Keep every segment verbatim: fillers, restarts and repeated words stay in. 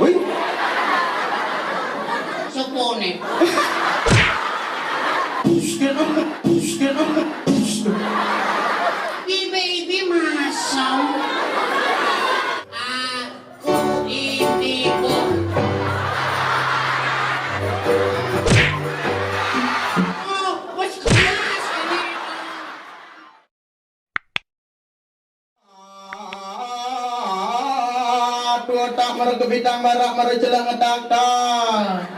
Wih. Sopone? Pusken, pusken, pusken. Ibe-ibe masam. Aku ini kok. Oh, wes jelas ini. Aduh, tak merek bintang merah, merek jelang ngetak, tak.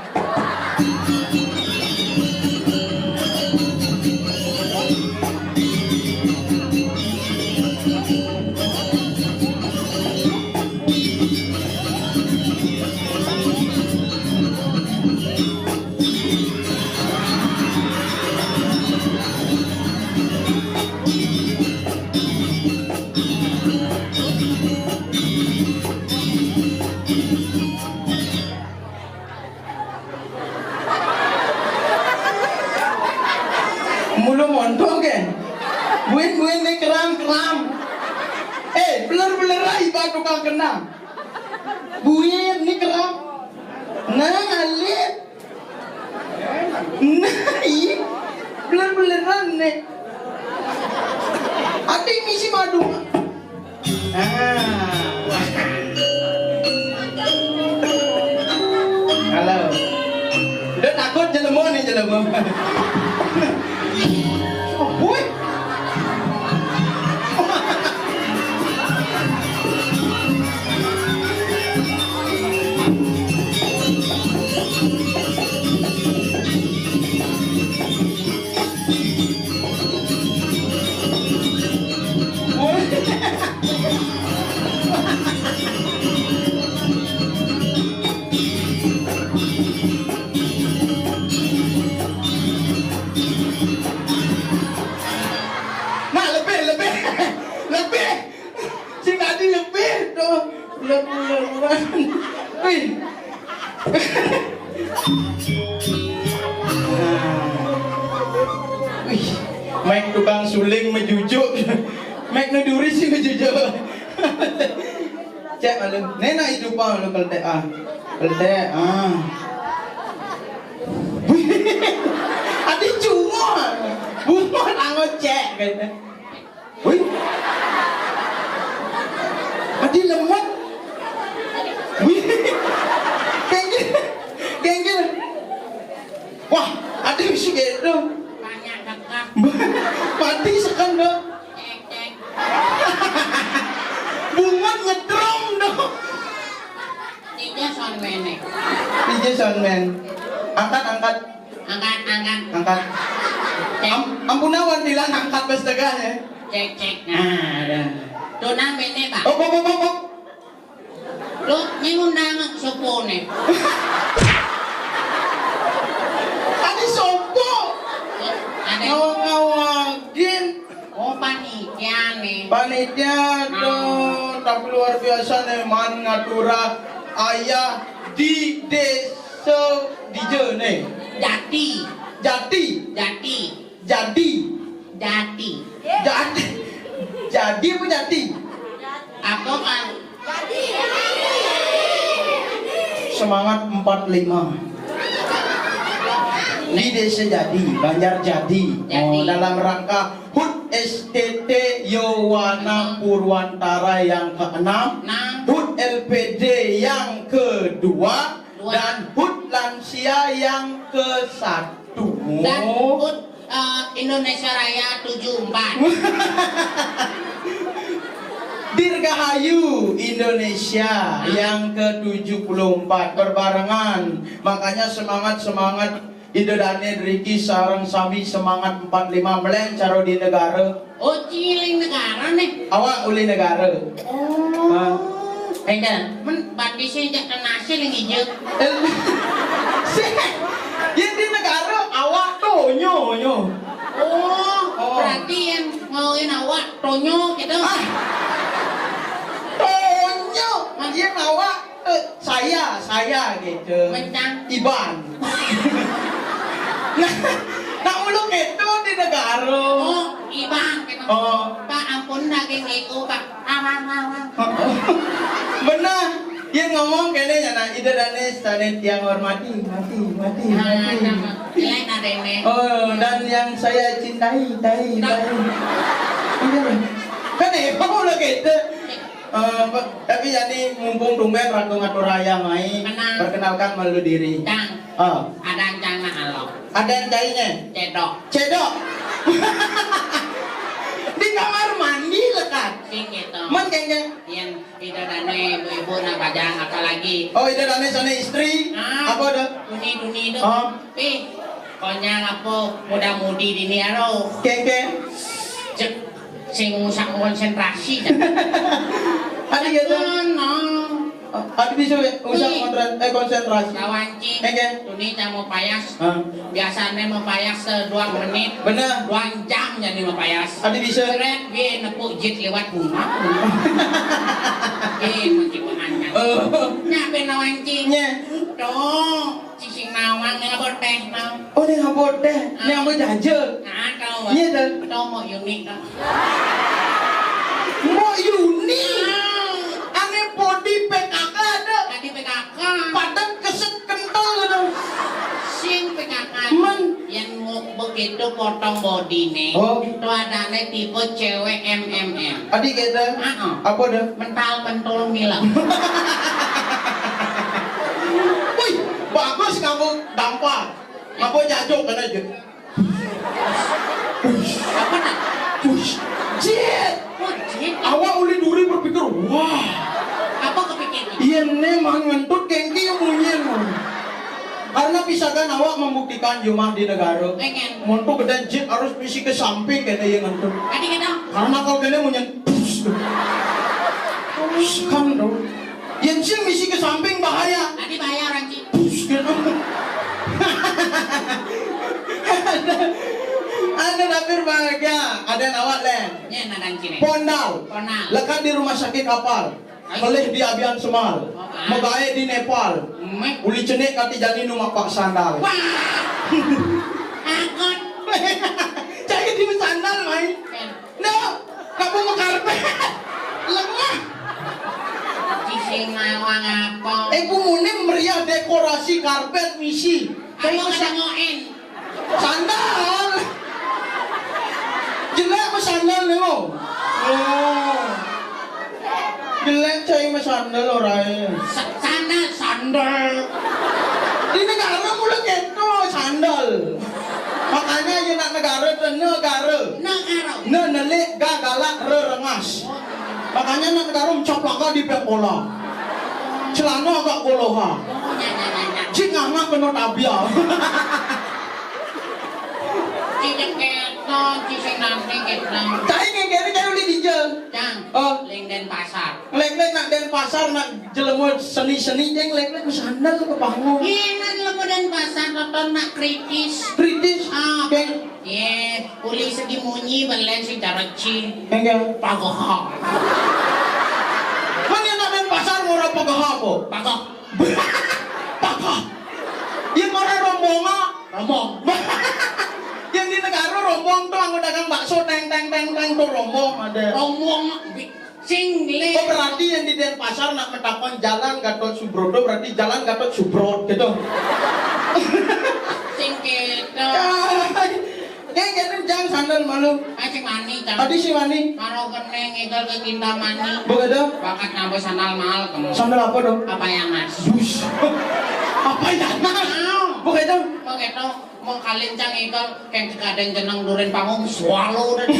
Mulu montok ke? Buin, buin ni keram, keram. Eh, beler-beler lah iba tukang kenang. Buin ni keram. Nah, alit. Nah, iya. Beler-beleran ni. Ati misi madu. Ah. Halo. Udah takut jelema nih, jelema. Oh, woi. Nah, lebih, lebih, lebih. Sing tadi lebih tuh. Lebih, lebih. Wih. Nah. Wih, Mike tukang suling mejujuk. Mike nuduri sih mejujuk. Cek malu. Nena itu pang lu kelte ah. Kelte ah. Wih. Adi cuma. Bunga tango cek kayaknya. Wih. Adi lemot. Wih. Kenggir. Kenggir. Wah, adi misi gitu. Banyak kakak. Mati sekan dong. Cek, cek. Bungut ngedrom dong. Tiga sound man nih. Tiga sound man. Angkat, angkat. Angkat, angkat. Angkat. Cek. Am-, ampunawan bilang angkat pas tegah ya. Cek, cek. Nah, ada. Tuh nang bene, Pak. Oh, oh, oh, oh, oh. Lu nying undang sopo nih? Adi sopo? Ada. Ngawang-ngawangin. Oh, panitia nih. Panitia tuh, tapi luar biasa nih, man ngatura ayah di desa di je nih. Jati. Jati. Jati. Jadi. Jati. Jadi. Jadi apa jati? Apa kan? Semangat empat lima. Di Desa Jadi, Banjar Jadi. Jadi. Oh, dalam rangka hut S T T Yowana Purwantara yang keenam, enam. Hut L P D yang kedua, dua. Dan hut lansia yang ke satu. Dan hut, eh, Indonesia Raya tujuh empat. Dirgahayu Indonesia yang ke tujuh puluh empat berbarengan. Makanya semangat, semangat Ida dane driki sareng sami semangat empat lima melen cara di negara. Oh, ciling negara nih. Awak uli negara. Oh. Ha. Enggak. Men batise jak kenase ling ijo. Eh, sih. Yen di negara awak tonyo, nyo. Oh, oh. Berarti yang ngawin awak tonyo gitu. Ah. Tonyo. Yen awak Eh, saya, saya gitu. Mencang. Iban. Nah, nah, ulu gitu di negara. Oh, Iban gitu. Oh. Pak, ampun daging itu, Pak. Awang, awang. Benar. Dia ngomong kene ya, nah, ida dane sane tiang hormati, mati, mati, nah, mati. Nah, nah, nah. Lain ada ini. Oh, dan yang saya cintai, tai, nah, tai. Iya. Kan hebat udah gitu. Eh, Pak, tapi jadi mumpung tumben ratu ngatur ayah mai, kenal, perkenalkan malu diri. Cang. Oh. Ada cang nak alok. Ada yang cainya? Cedok. Cedok. Di kamar mandi lekat. Sing gitu. Men kengke. Yen ida dane ibu-ibu nak bajang apalagi. Oh, ida dane sana istri. Ah. Apa dah? Duni-duni tu. Oh. Pi, konyang apa muda-mudi dini aro. Kengke. Cek sing usah konsentrasi. Adi gitu. Ono. Adi bisa ya, usah kontra-, eh, konsentrasi. Kawancing. Kengke. Duni cang mau payas. Hah? Biasanya mau payas se dua menit. Bener. Dua jam jadi mau payas. Adi bisa. Seret, gue nepuk jit lewat rumah. Eh, mesti pengannya. Oh. Nyampe nawancing. Nye. Tuh. Cicing nawang ning abot teh, Nang. Oh, ning abot teh. Ah. Ning abot jaja. Ah, tau, Bang. Iya, dah. Tau Mbok Yuni, tau. Mbok Yuni? Ah. Ane body P K K ada. Tadi P K K. Padat keset kental gitu. Sing P K K. Men. Yang mau begitu potong bodine. Oh. Itu adanya tipe cewek M M M. Adi gitu? Ah, ah. Apa dah? Mental mentul ngilang. Wih, bagus kamu dampar. Apa jajuk kan aja? Apa nak? Push. Jit. Oh, jit. Awak uli duri berpikir, wah. Apa kepikirnya? Iya, nih, mah ngentut kengki yang munyin. Karena misalkan awak membuktikan jumah di negara, pengen. Montok gede jit harus misi ke samping kena yang ngentut. Tadi kena. Karena kalau kena munyin, push. Push kan dong. Yang sing misi ke samping bahaya. Tadi bahaya orang cik. Bus, gitu. Ada, ada dapur bahagia, ada nawat len. Nya, nah, dan cine. Pondal. Pondal. Lekat di rumah sakit kapal. Ai. Melih di Abian Semal. Oh, ah. Megae di Nepal. Mek. Uli cenik kati jani numak pak sandal. Wah. Takut. Jadi di sandal, main. Ken. No, kamu mau karpet. Lemah. Sing nawang apa? Eh, Bu Munim meriah dekorasi karpet misi. Kamu kena ngoen. Sandal. Jelek apa sandal nih, mau? Oh. Jelek cai sama sandal ora e. Sa-, sandal, sandal. Di negara mulai gitu sandal. Makanya ya nak negara tu negara. Negara. Ne nelik ga galak re rengas. Makanya nak negara mencaplaka di pek bola. Celana agak goloha. Oh, ya, ya, ya, ya. Cik ngangah kena tabia. Cik keto, cik sing nanti keto. Cai ngekeri cai uli dijel. Cang, oh. Ling Denpasar. Lek-lek nak Denpasar, nak jelema seni-seni, jeng lek-lek sandal ke bangun. Iya, nak jelema Denpasar, tonton nak kritis. Kritis? Ah, oke. Iya, uli segi munyi, belen si careci. Enggak. Pagaha. Mana nak Denpasar, ngora pagaha apa? Pagah. Pagah. Yang ngora rombonga. Rombong. Yang di negara rombong tuh, anggo dagang bakso, teng, teng, teng, teng, tuh rombong ada. Rombong. Sing le. Oh, berarti yang di Denpasar nak mentakon jalan Gatot Subroto, berarti jalan Gatot Subrot gitu. Sing keto. Kayak gitu, jang sandal malu. Ah, sing wani, Cang. Tadi sing wani. Maro kene ngidol ke Kintamani. Begitu? Bakat nambah sandal mahal, kamu. Sandal apa dong? Apa yang mas? Bus. Apa yang mas? Mau. Begitu? Mau keto. Mengkalincang ikan, kayak kadang jeneng duren panggung, swallow dan.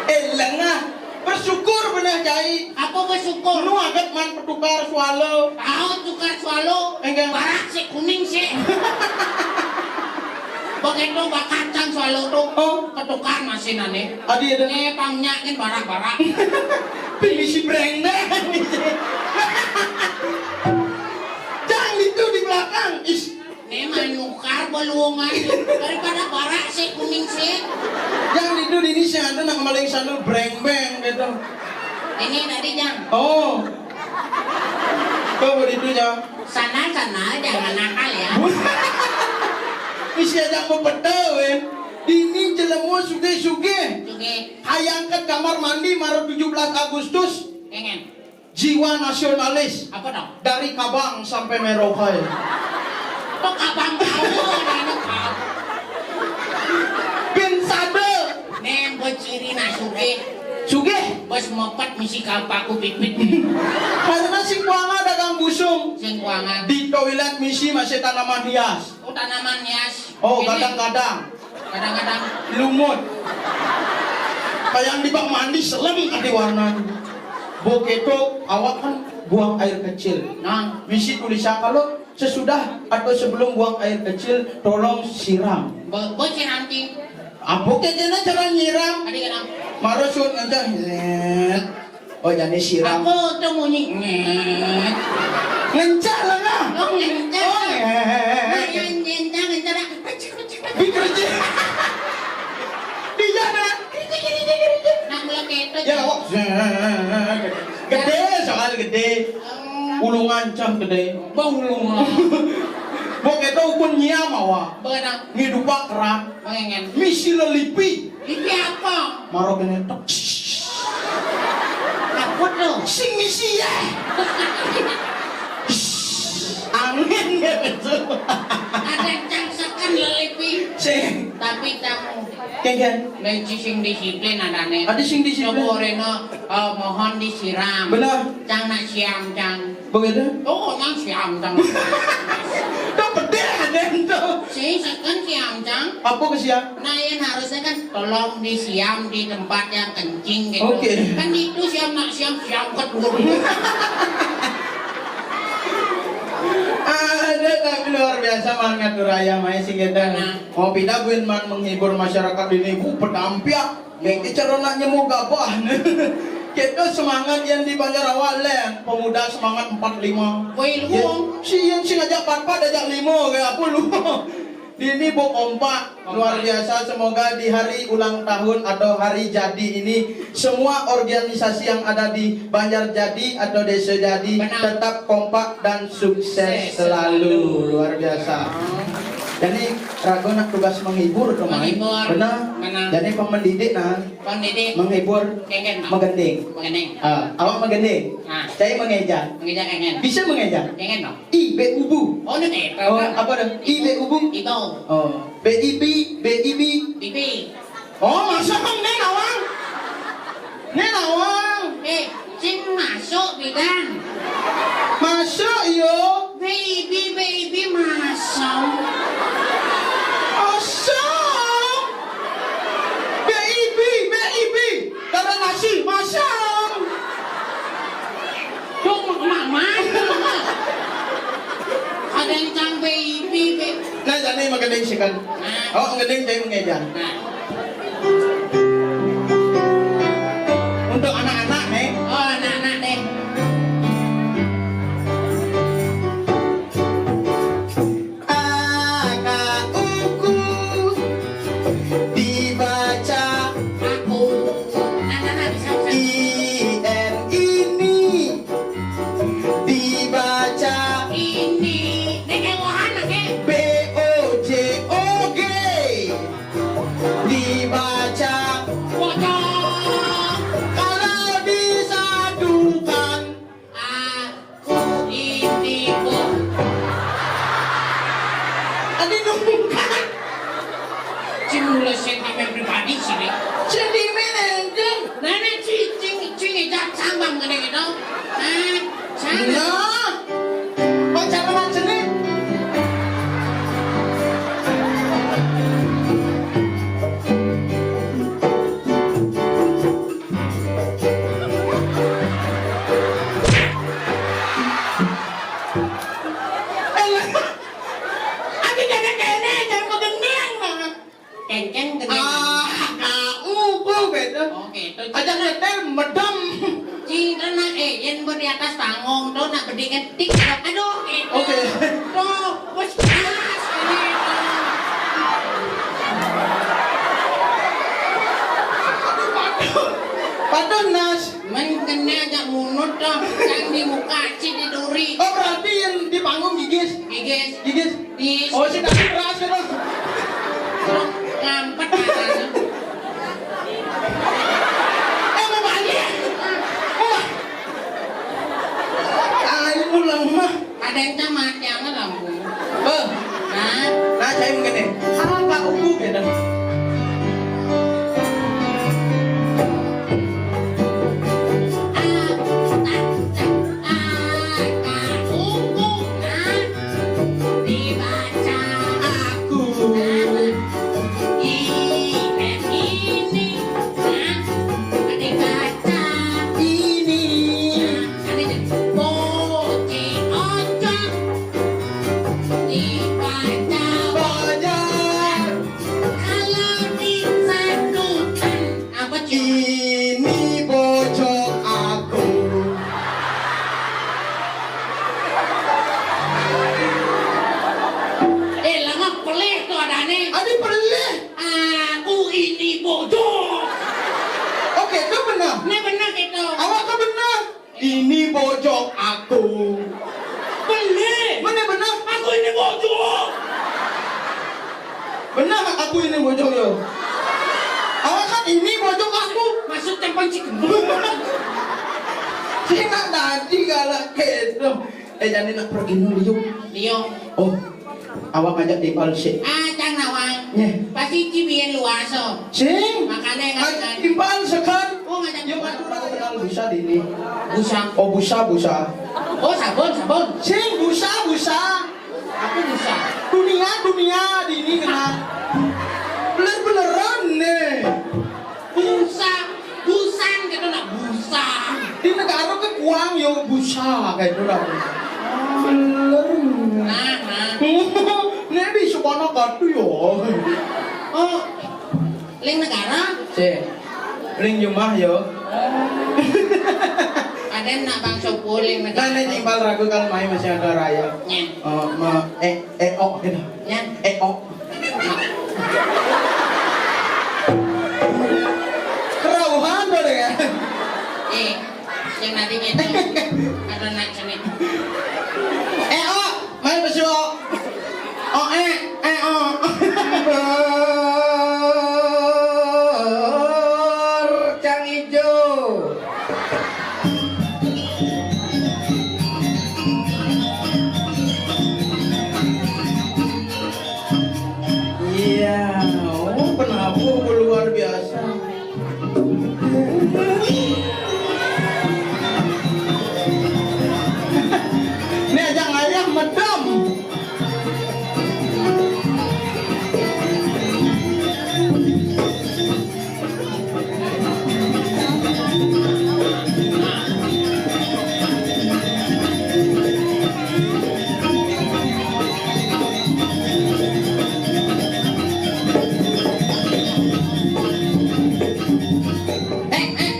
Eh, lengah. Bersyukur beneh, Cai. Apa bersyukur? Nu aget man petukar swallow. Tahu tukar swallow? Enggak. Barak sik, kuning sik. Begitu bakat cang swallow tuh. Oh. Ketukar masinane. Adi ada. Nih, pangnya kan barak-barak. Pin misi breng deh. Cang itu di belakang. Is. Nih, manukar beluongan. Daripada barak sik, kuning sik. Cang itu di ini sih ada nak maling sandal breng beng gitu. Ini tadi, Jang. Oh. Kok begitu, Jang? Sana, sana, jangan nakal ya. Isi aja mau betul, eh. Ini jelemu sugih-sugih. Sugih. Hayang ke kamar mandi maro tujuh belas Agustus. Pengen. Jiwa nasionalis. Apa dong? Dari Kabang sampai Merauke. Kok Kabang tahu? Anu tahu. Bin Sade. Nih, buat ciri nah sugih. Sugih. Bos mopet misi kapaku pipit. Karena sing kuanga dagang busung. Sing kuanga. Di toilet misi masih tanaman hias. Oh, tanaman hias. Oh, ini. Kadang-kadang. Kadang-kadang. Lumut. Kayak di bak mandi selem tadi warnanya. Boketo awak kan buang air kecil. Nah, misi tulisan kalau sesudah atau sebelum buang air kecil tolong siram. Bo, bo siram, Cing. Apa kejadian cara nyiram? Tadi kenapa? Marusut aja. Zet. Oh, jadi siram. Apa tuh bunyi? Nget. Ngencah lah, nah. Oh, ngencah. Oh, nget. Nah, yang ngencah, ngencah, dah. Pecik, pecik, pecik. Bikerja. Dia, nah. Kerja, kerja, kerja. Nah, mulai keto. Ya, wah. Gede, soal gede. Oh. Ulungan cang gede. Bang ulungan. Bok itu ukun nyiam awak. Benar. Ngidupak kerak. Pengen. Misi lelipi. Iki apa? Maro kene tok. Apa tuh? Sing misi ya. Angin ya betul. Ada cangsekan lelipi. Sing. Tapi kamu. Kengken. Leci sing disiplin adane. Ada sing disiplin. Coba oreno, eh, mohon disiram. Benar. Cang nak siam, Cang. Begitu? Oh, nang siam, Cang. Tuh pedih ada tuh. Si, si kan siam, Cang. Apa ke siam? Nah, yang harusnya kan tolong disiam di tempat yang kencing gitu. Oke. Kan itu siam, nak siam, siam kedua. Ada tapi luar biasa banget tuh raya main sing kita. Nah. Mau pindah buin man menghibur masyarakat ini, bu, pedampiak. Nggih, iki cara nak nyemu gabah. Kita semangat yang di Banjar Awak, Len. Pemuda semangat empat lima. Woi, lu. Ya, si yang sing ajak empat empat ajak lima kayak apa lu? Ini bu kompak, luar biasa. Semoga di hari ulang tahun atau hari jadi ini semua organisasi yang ada di Banjar Jadi atau Desa Jadi, benar, tetap kompak dan sukses, sukses selalu. Selalu. Luar biasa. Jadi ragu nak tugas menghibur tuh, Mai. Menghibur. Benar. Benar. Jadi pendidik nah. Pandai deh. Menghibur. Kengen, Pak. Menggending. Menggending. Ah, awak menggending. Ah. Saya mengeja. Mengeja kengen. Bisa mengeja? Kengen, Pak. I be ubu. Oh, ini teh. Oh, apa dah? I be ubu. Ibau. Oh. Be ibi, be ibi. Bibi. Oh, masuk kan nih nawang. Nih nawang. Eh, sing masuk bidan. Masuk yo. Baby, baby, masam. Asam. Baby, baby. Karena nasi, masam. Dong, mak, mak, mak. Ada yang cang baby, baby. Nah, jadi makan deng sikan. Nah. Oh, ngeling jadi mengeja. Nah. Untuk anak-anak nih. Oh, anak-anak nih. A K U K dibaca aku. Anak-anak bisa, bisa. I N ini dibaca ini. Ini kayak wahana, kayak. B O J O G. Dibaca pocong. Kalau disatukan, aku ini, Bu. Tadi nunggu kan? Cing mulai sentimen pribadi sih, nih. Sentimen ente. Nah, ini cing, cing, cing, ejak sambang gede gitu. Nah, sana. Nah, pacaran aja nih. Kan kena. Ah, aku kok beda. Oke, itu aja ngetel medem. Cing, kena, eh, yang ber di atas panggung tuh nak berdiri tik. Aduh, itu. Oke. Tuh, wes keras ini. Aduh, patuh. Patuh, Nas. Men kena agak munut tuh, kan di muka, cing di duri. Oh, berarti yang di panggung gigis? Gigis. Gigis? Gigis. Oh, si tadi keras, keras. Ngampet matanya. Eh, mau balik. Wah. Ayo pulang mah. Ada yang sama, jangan lampu. Beh. Nah. Nah, saya begini. Apa ubu beda? Ah, tak, tak, ah, tak, ubu, ah. Dibaca aku. I, F, ini. Nah, dibaca. Ini. Nah, ini. Boce ocak. Dibaca. Bojok. Kalau disatukan, apa, Cak? Ini bojok aku. Eh, lama pelih tuh adane. Adi pelih. Aku ini bojok. Oke, itu benar. Ini benar gitu. Awak ke benar. Ini bojok aku. Pelih. Mana benar? Aku ini bojok. Benar, aku ini bojok, yo. Awak kan ini bojok aku. Maksud tempang cik. Saya nak tadi galak gitu. Eh, jadi nak pergi dulu, yuk. Iya. Oh, awak ajak timpal sih. Ah, cang nawang. Nyeh. Pasti cibien luaso. Sing. Makanya ngajak timpal sekan. Oh, ngajak timpal. Yuk, aku kenal busa di ini. Busa. Oh, busa, busa. Oh, sabun, sabun. Sing, busa, busa. Apa busa? Dunia, dunia di ini kena. Bener-beneran nih. Busa, busan gitu nak busa. Di negara ke kuang yo busa kayak itu lah. Bener. Nah, nah. Ini di sekolah kadu yo. Oh, ling negara? Sih. Ling jumah yo. Ada nak bang sopo ling negara. Nah, ini timpal ragu kalau main masih ada raya. Nyeh. Oh, ma, eh, eh, oh, gitu. Nyeh. Eh, oh. Kerauhan tuh deh ya. Eh, yang nanti gitu. Ada nak sini. Eh, oh, main besok. Oh, eh, eh, oh. Ber-, cang ijo. Iya, oh, penabuh luar biasa. Ini aja ngayah medem. Eh, eh,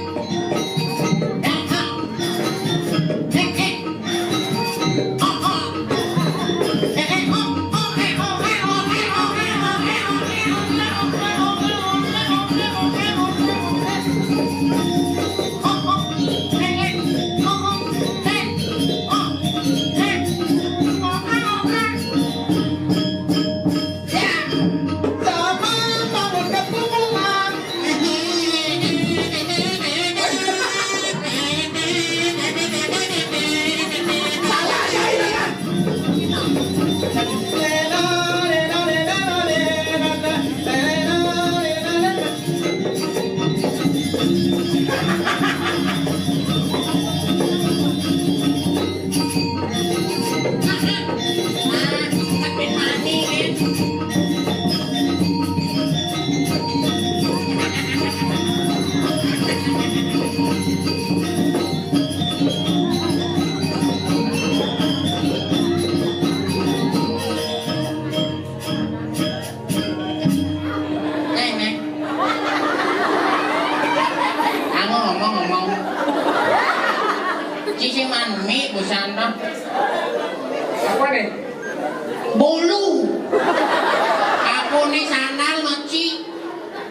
Ci sing man mik busana. Apa nih? Bolu. Apa nih sandal maci?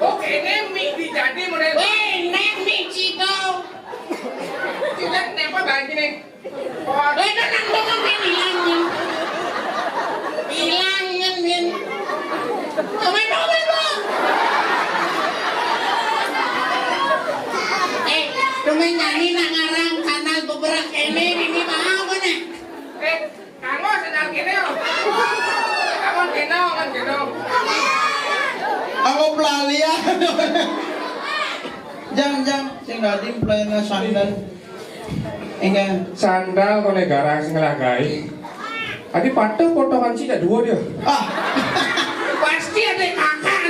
Oh, kene mik dijadi model. Weh, nek mik cito. Tidak, kenapa bagi nih? Wah, itu nang bengong kan hilang, Min. Hilang, Min, Min. Komen, komen, Bang. Eh, tumen nyanyi nak ngarang kanal beberak kene, ini mah apa nih? Eh, kamu sedang gini loh. Kamu gini, kamu gini. Aku pelalian. Jang, jang, sing dadi pelayan sandal. Enggak. Sandal kok negara sing ngelagai. Adi patuh potongan sih dua dia. Ah, pasti ada kakak.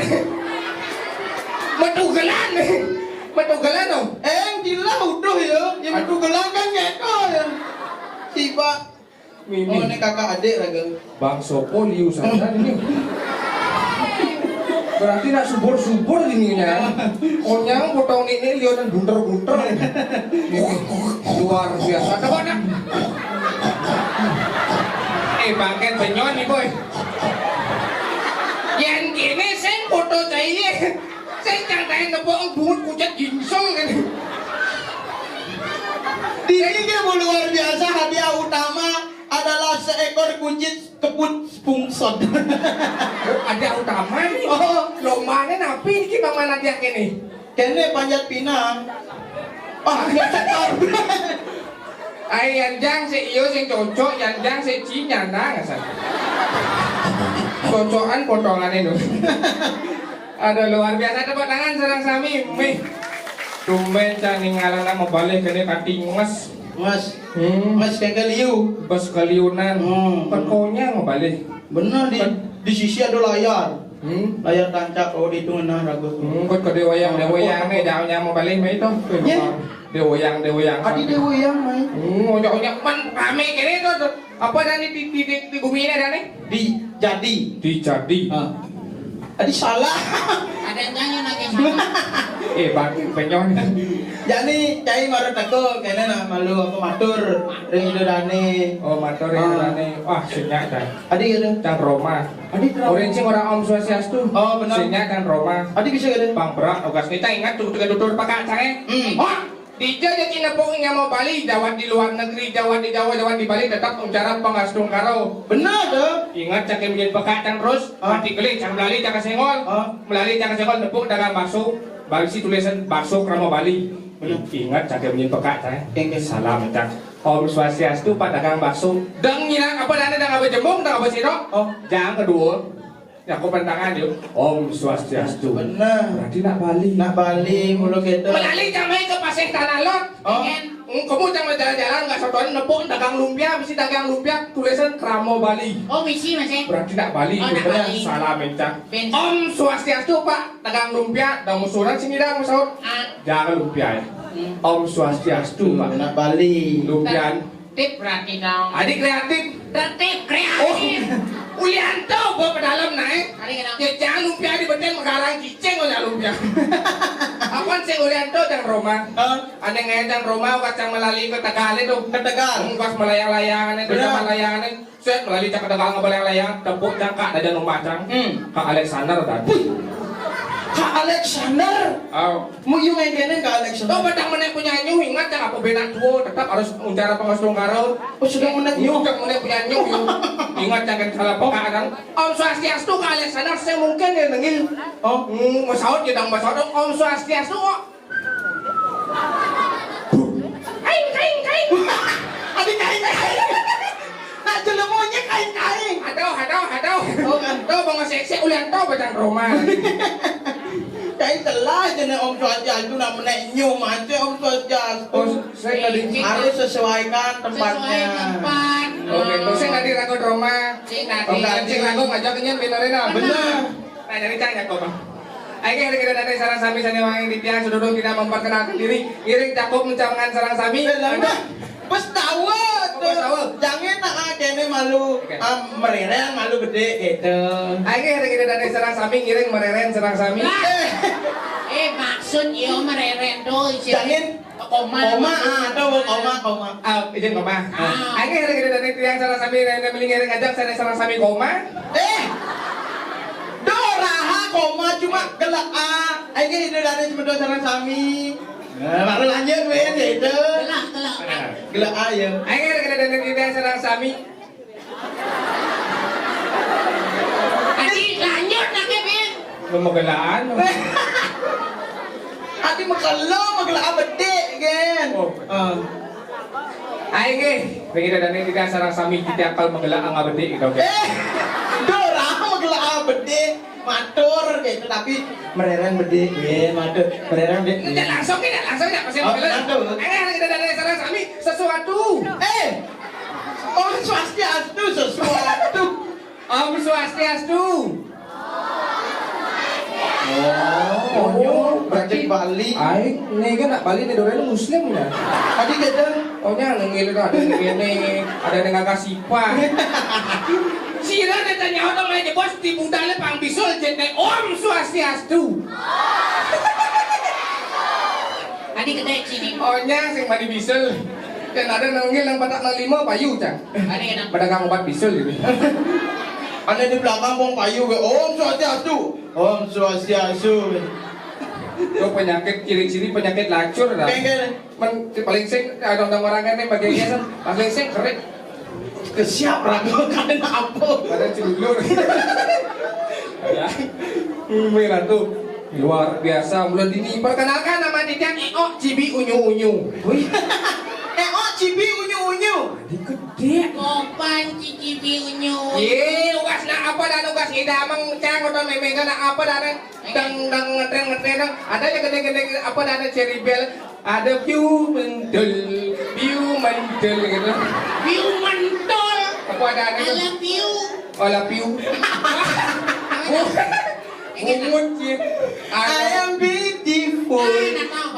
Metugelan. Metugelan dong. Eh, yang gila udah ya. Yang metugelan kan ngeko ya. Si Pak. Mimi. Oh, ini kakak adik raga. Bang Sopo liu sana ini. Berarti nak subur-subur ini ya. Onyang potong ini liu dan bunter-bunter. Ini luar biasa. Coba nak. Eh, bangken benyon nih, boy. Yang gini sing foto saya. Sing cang taen nepuk bungut kucet gingsel kan. Dini ki luar biasa, hadiah utama adalah seekor kucit keput pungsod. Ada utama nih. Oh, lombane napi iki Bang Manadiah kene? Kene panjat pinang. Ah, ya cakep. Ai yan jang sik iyo sing cocok, yan jang sik ci nyandang asal. Cocokan potongane lho. Aduh, luar biasa, tepuk tangan sareng sami. Mih. Tumben cah ningalan mau balik kene kanthi nges. Mas, Hmm. Mas kengkel liu. Bos keliunan. Hmm. Pekonya mau balik. Bener di Kan- di sisi ada layar. Hmm. Layar tancap, oh, dihitung nah ragu. Hmm, kot kode wayang, de wayang nih, jangan nyamuk balik mah itu. Ya. De wayang, de wayang. Adi de wayang, mai. Hmm, onyok-onyok man rame kene itu tuh. Apa tadi di, di, di, di bumi ini ada nih? Di jadi. Di jadi. Ah. Adi salah. Ada yang nyanyi lagi sama. Eh, bagi penyong. Jadi cai marut aku kene nak malu aku matur ring Ida Dane. Oh, matur ring Ida Dane. Wah, senyak dah. Adi kene. Cang Roma. Adi kenapa? Orang sing orang Om Swastiastu. Oh, benar. Senyak Cang Roma. Adi bisa kene. Bang Brak, tugas kita ingat tuh, tugas tutur pakai cang, eh. Hmm. Wah, di Jawa Cina pun yang mau Bali, Jawa di luar negeri, Jawa di Jawa, Jawa di Bali tetap ucara pangastungkaro. Benar tuh. Ingat cang menjadi pakai cang terus, Ah. Mati kelih cang melali cang senggol. Ah. Melali cang senggol nepuk dagang bakso, Bali si tulisan bakso krama Bali. Benar. Ingat cang menjadi pakai cang. Oke, oke. Salam cang. Om Swastiastu, Pak dagang bakso. Dang nyilang apa dana dang apa jembung dang apa sirok? Oh. Yang kedua, ya aku pentangan yuk. Om Swastiastu. Benar. Berarti nak Bali. Nak Bali mulu gitu. Melali kami ke Pasir Tanah Lot. Oh. Kan? Hmm, kamu jangan jalan-jalan nggak sodoran nepuk dagang lumpia, mesti dagang lumpia tulisan Kramo Bali. Oh, misi masih. Berarti nak Bali. Oh, nak Bali. Salah mencak. Om Swastiastu, Pak. Dagang lumpia, dagang musuran sini dagang saut. Ah. Jangan lumpia ya. Hmm. Om Swastiastu, Pak. Nak Bali. Lumpia. Kreatif berarti dong. Adi kreatif. Kreatif, kreatif. Oh, Ulianto bawa ke dalam naik. Adi kenapa? Ya jangan lumpia di beten mengkarang cicing oleh lumpia. Apaan sih Ulianto dan Roma? Hah? Aneh ngayang dan Roma kacang melali ke Tegal itu. Ke Tegal. Hmm, pas melayang-layang aneh, benar. Melayang aneh. Set melali cak Tegal ngebelayang-layang, tepuk cang Kak Dadan Umacang. Hmm. Kak Alexander dan. Wih. Kak Alexander. Oh. Mu yu ngengkenen Kak Alexander. Tuh, batang menek punya nyu, ingat cang apa benak tua, tetap harus ucara pangastungkaro. Oh, sudah menek nyu. Ingat cang menek punya nyu, yu. Ingat cang kan salah pokok kan. Om Swastiastu Kak Alexander, saya mungkin ya nengil. Oh. Hmm, masaut ya dang masaut. Om Swastiastu kok. Kain, kain, kain. Adi kain, kain. Nak jelemunya kain, kain. Aduh, aduh, aduh. Oh, kan. Tuh, mau ngesek-sek ulian tuh bacang Roma. Kain telah jenis Om Swastiastu nak menek nyu macam Om Swastiastu. Oh, saya tadi harus sesuaikan tempatnya. Sesuai tempat. Oke, tuh saya tadi ragu Roma. Cik tadi. Oke, cik ragu ngajak kenyang benerin apa? Bener. Nah, jadi cang ya kok, Bang. Ayo, hari kita datang sarang sami sani wangi di tiang sedurung kita memperkenalkan diri. Ngiring cakep mencangan sarang sami. Eh, lah, udah. Pas tawa tuh. Pas tawa. Jangan nak ah, kene malu. Oke. Ah, merereng malu gede gitu. Ayo, hari kita datang sarang sami ngiring merereng sarang sami. Lah. Eh. Eh, maksud yo merereng tuh isi. Jangan. Koma. Koma, ah, tuh, koma, koma. Ah, izin koma. Ah. Ayo, kita dari tiang sareng sami, yang mending ngajak saya sareng sami koma. Eh, doraha koma cuma gelek ah. Ayo, kita dari semedo sareng sami. Nah, baru lanjut, Win, ya itu. Gelek, gelek. Gelek ayo. Ayo, kita dari tiang sareng sami. Adi lanjut lagi, Bin. Lu magelaan. Adi makelo, magelaan bedik, Gen. Oh. Ah. Ayo, nggih. Niki dadane kita sareng sami kita akal magelaan bedik gitu, oke. Eh, dora magelaan bedik. Matur gitu, tapi merereng bedik, nggih, matur. Merereng bedik. Tidak langsung, tidak langsung, tidak pasti. Oh, magelaan. Matur. Eh, kita dadane sareng sami sesuatu. Eh, Om Swastiastu, sesuatu. Om Swastiastu. Oh, oh, berarti Bali. Aing, nih kan nak Bali nih dorene muslim ya. Tadi kita. Oh, nya nengil ada ngene, ada dengan kasipah. Sira ditanya orang aja bos di budale pang bisul jeneng Om Swastiastu. Tadi gede sini. Oh, nya sing mani bisul. Dan ada nanggil nang patak nang lima payu, Cang. Ada yang pedagang obat bisul gitu. Ada di belakang wong payu ke, "Om Swastiastu. Om Swastiastu." Itu penyakit ciri-ciri penyakit lacur dah. Kayak, kayak men, paling sing ada orang orang kan pakai hiasan, paling sing kering. Kesiap ragu kan apa? Ada culur. Ya. Merah tuh. Luar biasa, mulai dini. Perkenalkan nama Didian Eo Cibi Unyu Unyu. Wih. Eo Cibi Unyu Unyu. Di gede. Kopan Cibi Unyu. Ye, ugas nak apa dan ugas idamang cang udah memega nak apa dan dang dang ngetren ngetren dang. Ada ya gede-gede apa dan cherry bell. Ada piu mentul, piu mentul gitu. Piu mentul. Apa ada itu? I love you. Oh, love you. Oh. Bungut sih. I am beautiful,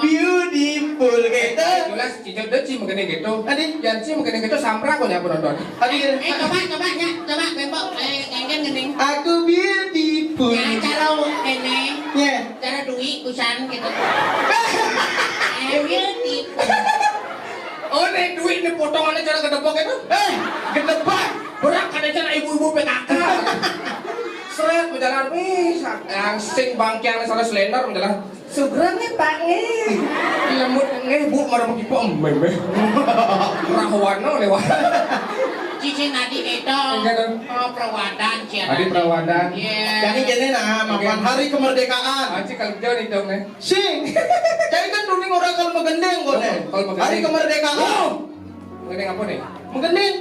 beautiful gitu. Jelas, cicak deh, sih, mungkin gitu. Tadi? Yang sih, mungkin gitu, samprak kok, ya, penonton. Tadi gitu. Eh, coba, coba, ya, coba, bembok, eh, kengken, gending. Aku beautiful. Ya, cara, ini. Ya. Cara duit, kusan, gitu. Eh, beautiful. Oh, nih, duit, nih, potongannya cara gedebak itu. Eh, gedebak. Berak, ada cara ibu-ibu P K K. Seret, berjalan, wih, sa-, yang sing bangkiang, sana selender, berjalan. Sugra nggih, Pak, nggih. Lembut nggih, Bu, marang kipok, meh, meh. Rahwana lewat. Cicing adi itu. Enggak, dong. Oh, perawadan, cian. Adi perawadan. Iya. Jadi gini nah, mapan hari kemerdekaan. Aci kalau jauh nih, dong, nih. Sing. Jadi kan duning orang kalau magending kok, nih. Kalau magending. Hari kemerdekaan. Oh. Magending apa, nih? Magending.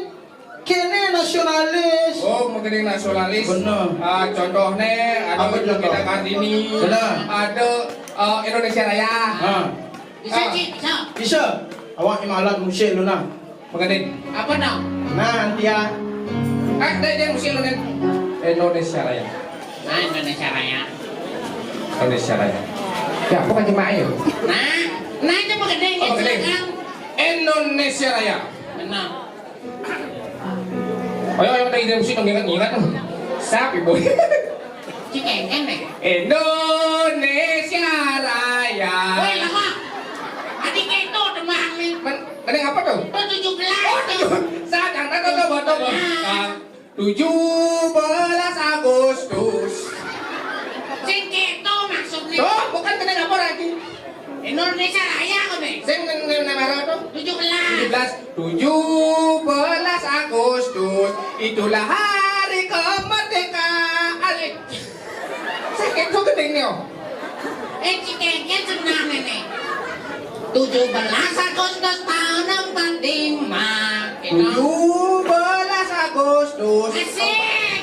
Kene nasionalis. Oh, mungkin nasionalis. Bener. Ah, contohnya ada apa contoh? Kita Kartini. Bener. Ada, eh, Indonesia Raya. Nah. Bisa, ah. Cik, bisa. Bisa. Awak imalat musik lu nah. Mungkin. Apa dong? Nah, nanti ya. Eh, dia, dia musik lu nih. Indonesia Raya. Nah, Indonesia Raya. Indonesia Raya. Ya, apa kan cuma ayo? Nah, nah, itu mungkin. Oh, mungkin. Indonesia Raya. Benar. Ayo, ayo, kita ide musik dong, ingat, ingat. Siap, Ibu. Cikengken deh. Indonesia Raya. Woi, lama. Adi keto demang nih. Men, ada apa tuh? Tuh tujuh belas. Oh, tujuh. Sadang, tuh, tuh, tuh, tuh, tuh. Nah. Tujuh belas Agustus. Sing keto maksudnya. Tuh, bukan kena apa lagi? Indonesia Raya kok nih. Sing nang nang nang tuh? Tujuh belas. Tujuh belas. Tujuh belas Agustus, itulah hari kemerdekaan. Eh, sakit tuh gedenya. Eh, cikengken senang ini. Tujuh belas Agustus tahun empat lima. Gitu. Tujuh belas Agustus. Asing.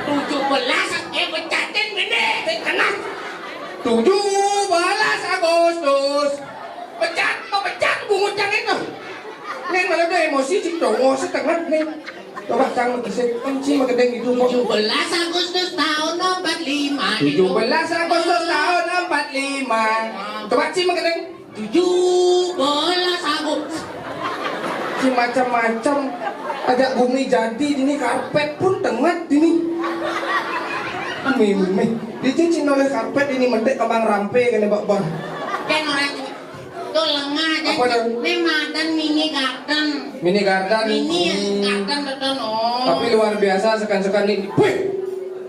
Tujuh belas, eh, pecatin gede. Kena. Tujuh belas Agustus. Pecat, mau pecat bungut yang itu. Nih, malah udah emosi, cik, cowok setengah, nih. Coba, cang, kesek, kunci, makedeng itu, kok. Tujuh belas Agustus tahun empat lima, gitu. Tujuh belas Agustus tahun empat lima. Coba, cik, makedeng. Tujuh belas Agustus. Si macam-macam. Ajak bumi jadi, ini karpet pun tengat, ini. Mimih. Dicicin oleh karpet, ini mendek kembang rampe, kena bak-bak. Dan orang Tuh lengah aja. Apa tuh? Ini madan mini garden. Mini garden. Mini garden betul, oh. Tapi luar biasa, sekan-sekan nih. Wih!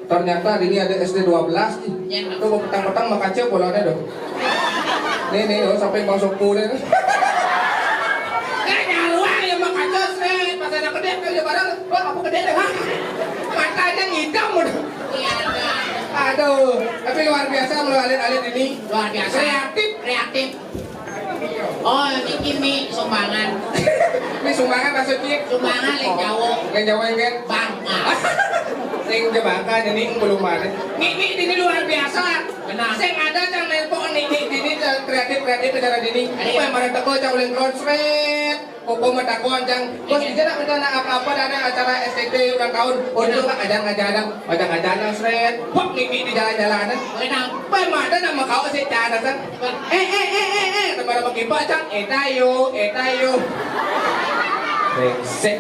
Ternyata ini ada S D dua belas nih. Ya, Pak. Tuh, petang-petang makaca polanya dong. Nih, nih, oh, sampai Bang Sopo deh. Kayak nyaruang ya makaca, sih. Pas ada gede, kayak barang, wah, apa gede deh, Bang? Matanya ngidam udah. Iya, ada. Aduh, tapi luar biasa, melalui alit-alit ini. Luar biasa. Kreatif. Kreatif. Oh, ini mi sumbangan. Ini sumbangan maksudnya? Sumbangan lek jauh. Lek jauh, kan? Bangka. Sing ke Bangka, jadi belum ada. Ini, ini, ini luar biasa. Benar. Sing ada cang nelpon ini, ini, ini kreatif, kreatif acara ini. Iya. Apa yang mana teko cang uling konsret? Koko mah takon cang. Bos, iya, bisa nak rencana apa-apa dari acara S T T ulang tahun? Oh, iya, itu, Pak, ajang-ajang, ajang-ajang, sret. Pok, ini di jalan-jalan. Benar. Apa yang mana nama kau sih, cang, kan? Eh, eh, eh, eh, eh, teman apa kipa cang? Eh, tayo, eh, tayo. Brengsek.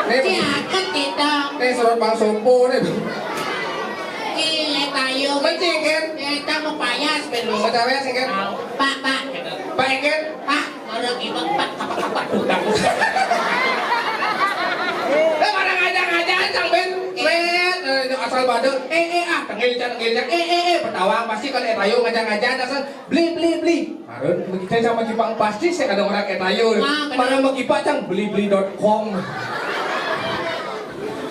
Nih, siapa kita? Nih, surat Bang Sopo nih. Iya, tayo. Mencing, kan? Ya, kita mau payas, belum. Mau cawe sih, kan? Pak, Pak. Pak, kan? Pak, kalau kita, Pak, Pak, Pak, Pak, Pak. Eh, pada ngajak-ngajak, cang, Ben. Sret, eh, asal badut. Eh, eh, ah, tengil, cang, tengil, cang. Eh, eh, eh, petawang pasti kalau eh, tayo ngajak-ngajak, asal beli, beli, beli. Karena begitu sama Jepang pasti saya ada orang eh, tayo. Ah, benar. Para mekipa cang beli beli dot com.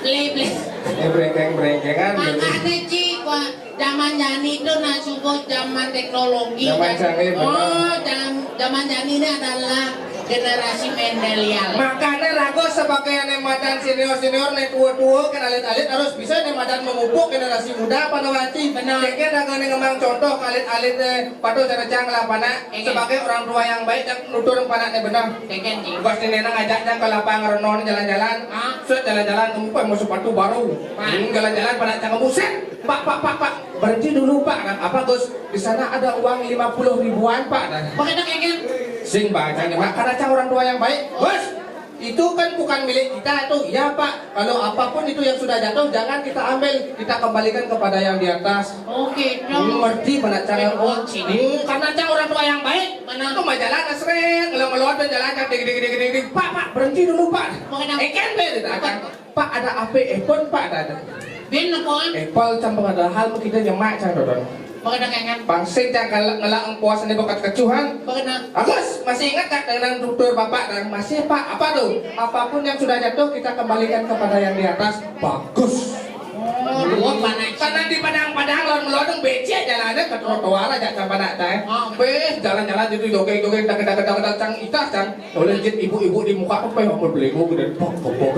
Beli, beli. Ya, brengkeng-brengkengan gitu. Makanya, Ci, Pak, zaman jani itu nah subuh zaman teknologi. Zaman canggih, benar. Oh, jam-, zaman jani ini adalah generasi milenial. Makanya rago sebagai yang madan senior-senior, nih tua-tua, kan alit-alit harus bisa nih madan memupuk generasi muda pada wati. Benar. Kayaknya rago nih ngemang contoh alit-alit, eh, patuh cara cang lah, Pak, nak. Iya. Sebagai orang tua yang baik, cang nutur Pak, nak, nih benar. Kayaknya, Ci. Pas nih nenang ajak cang ke lapang renon jalan-jalan. Ah. Set jalan-jalan, kamu, Pak, mau sepatu baru. Pak. Hmm, jalan-jalan, Pak, nak, cang, buset. Pak, Pak, Pak, Pak, berhenti dulu, Pak. Nah, apa, Gus? Di sana ada uang lima puluh ribuan, Pak. Nah. Pakai tak, kan? Sing baca nih, Pak. Karena cang orang tua yang baik. Gus, itu kan bukan milik kita tuh. Ya, Pak. Kalau apapun itu yang sudah jatuh, jangan kita ambil. Kita kembalikan kepada yang di atas. Oh, gitu. Hmm, ngerti, Pak, nak, cang. Oke, oh, sini. Hmm, karena cang orang tua yang baik. Mana? Itu mah jalan, seret, ngelong-ngelong dan jalan, cang, ding, ding, ding, ding, ding. Pak, Pak, berhenti dulu, Pak. Pakai tak? Eh, kan, Pak, gitu. Apa? Pak, ada A P Apple, Pak, ada, ada. Bin apa? Apple campur ada hal kita nyemak cang dodon. Bagaimana, kan? Bangsit yang kalau ngelak puas ini bakat kecuhan. Bagaimana? Bagus, masih ingat tak dengan tutur Bapak dan masih, Pak, apa tuh? Apapun yang sudah jatuh kita kembalikan kepada yang di atas. Bagus. Oh, dua panas. Karena di padang-padang lawan melodong becek jalannya ke trotoar aja sampai nak teh. Oh. Beh, jalan-jalan itu joget-joget, tak, tak, tak, tak, cang itas, cang. Oleh jit ibu-ibu di muka apa yang mau beli gua gede pok pok pok.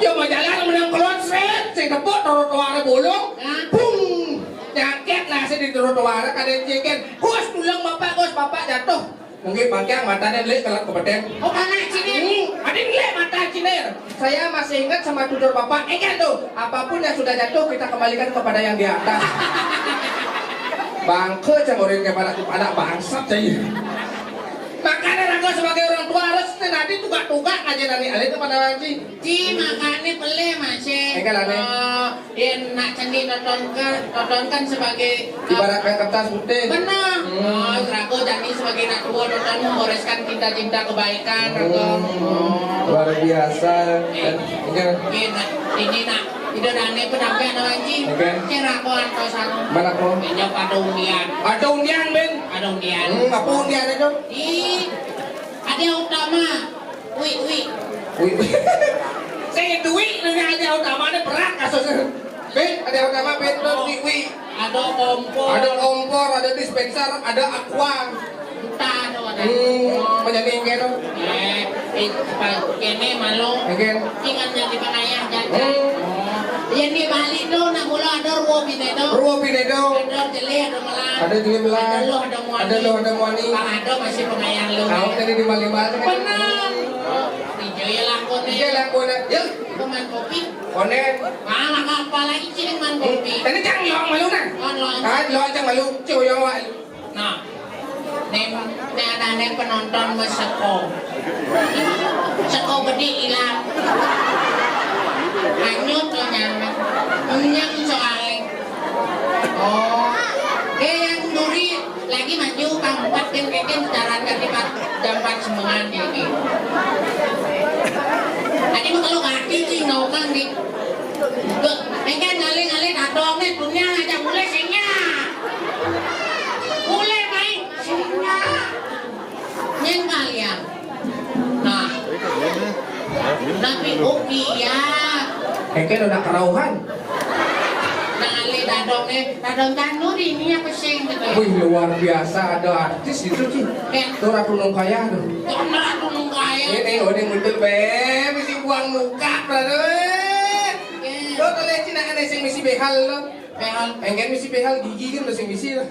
Ya mau jalan menang kelonsret, sing tepuk trotoar bolong. Hah? Pung. Nyangket lah saya di trotoar, kada cekin. Gus, tulung Bapak, Gus, Bapak jatuh. Mungkin bangkiang matanya lek kelak kebeten. Oh, anak sini. Hmm, ada lek mata sini. Saya masih ingat sama tutur Bapak. Ingat tuh, apapun yang sudah jatuh kita kembalikan kepada yang di atas. Bangke cang orang kayak pada, pada bangsat cang. Makanya raga sebagai orang tua harus nanti tugak-tugak aja dari alit kepada wajib. Ci, makanya pelih masih. Enggak lah, Neng. Oh, dia nak cendi tontonkan, tontonkan sebagai, eh, ibaratkan kertas putih. Benar. Hmm. Oh, raga jadi sebagai nak tua tonton membereskan cinta-cinta kebaikan, raga. Hmm. Oh. Luar biasa. Eh. Enggak. Iya, nak. Ini nak. Tidak ada aneh penampilan anak anjing. Enggak. Cerakoan kau sana. Mana kau? Ini pada undian. Ada undian, Ben. Ada undian. Hmm, apa undian itu? Ih, ada utama. Wi, wi. Wi, wi. Saya duit dengan ada utama ada berat kasusnya. Ben, ada utama, Ben, terus wi, wi. Ada kompor. Ada kompor, ada dispenser, ada aqua. Entah ada. Hmm, menjadi kayak itu. Eh, eh, apa, kene malu. Oke. Ingat jadi pengayah jajan. Hmm. Yang di Bali tuh, nak mula ada ruo bine tuh. Ruo bine tuh. Ada jeli, ada melang. Ada jeli melang. Ada loh, ada muani. Ada loh, ada muani. Bang ada masih pengayah lu. Tahu tadi di Bali banget. Benar. Hijau ya lakone. Iya, lakone. Ya. Teman kopi. Konen. Malah apa lagi sini man kopi. Tadi cang lo malu nah. Oh, lo. Ah, lo aja malu. Cewek yang wa. Nah, nem, nem ada nem penonton meseko. Seko gede ilang. Hanyut lo nyaman. Kenyang soalnya. Oh, dia yang duri Lagi maju, Kang, empat, Kang, Kang, secara kan di empat, jam empat semengan ini. Tadi mah kalau kaki sih, nggak, Kang, di. Tuh, engke ngalih-ngalih dadongnya, dunia aja mulai singnya. Mulai main singnya. Nyén kalian. Nah. Tapi oke ya. Engke udah kerauhan. Ngalih dadongnya, dadong candu di ini apa sing gitu. Wih, luar biasa, ada artis itu, Ci. Ya. Tuh Ratu Nungkaya tuh. Tuh Ratu Nungkaya. Ini, oh, ini muncul, Beb, isi buang muka, brother. Ya. Lo kalau Cina ada sing misi behal lo. Behal. Engke misi behal gigi kan lo sing misi lo.